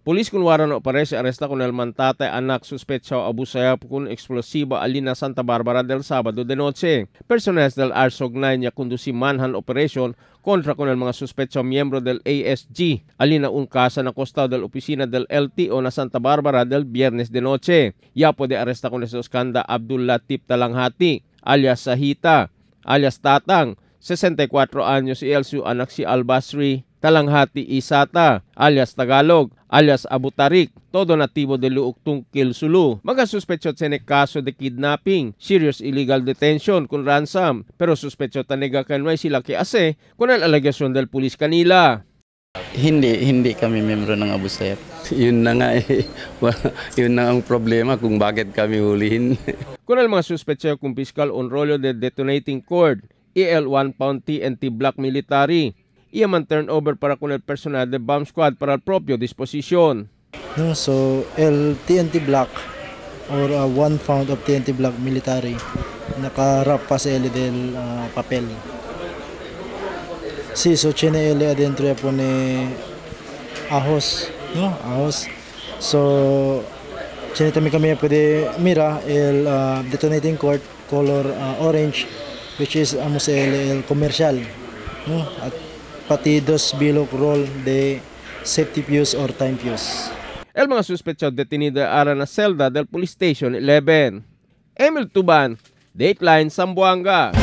Pulis kun waran operasyon aresta con el mantate anak sospechoso Abu Sayyaf con explosiva alina Santa Barbara del sábado de noche. Personas del ARSOG 9 ya conduci manhunt operation contra con el mga sospechoso miembro del ASG alina un casa na costado del oficina del LTO na Santa Barbara del viernes de noche. Ya puede aresta con esos kanda Abdul Latif Talanghati alias Sahita alias Tatang 64 años y el su anak si Al-Basri Talanghati Isata alias Tagalog alias Abu Tarik, todo nativo de Luuk Tungkil Sulu. Mga suspecho tiene caso de kidnapping, serious illegal detention con ransom, pero suspecho tanega que no hay sila que hace con el alegación del pulis kanila. Hindi kami membro ng Abu Sayyaf. Yun na nga eh. Yun na ang problema kung bakit kami hulihin. Con el mga suspecho con fiscal un rollo de detonating cord, EL 1 pound TNT Black Military. Iya man turnover para con el personal de bomb squad para el propio disposición. No, so el TNT Black or 1 pound of TNT Black Military naka-wrap pa sa L del papel. Sí, so tiene L adentro ya pone ahos, no? Ahos. So tiene también kami puede mira el detonating cord color orange, which is amo sa L el comercial, no? At pati dos bilog roll de safety fuse or time fuse. El mga suspecho detenido ara na celda del Police Station 11. Emil Tuban, Dateline Zamboanga.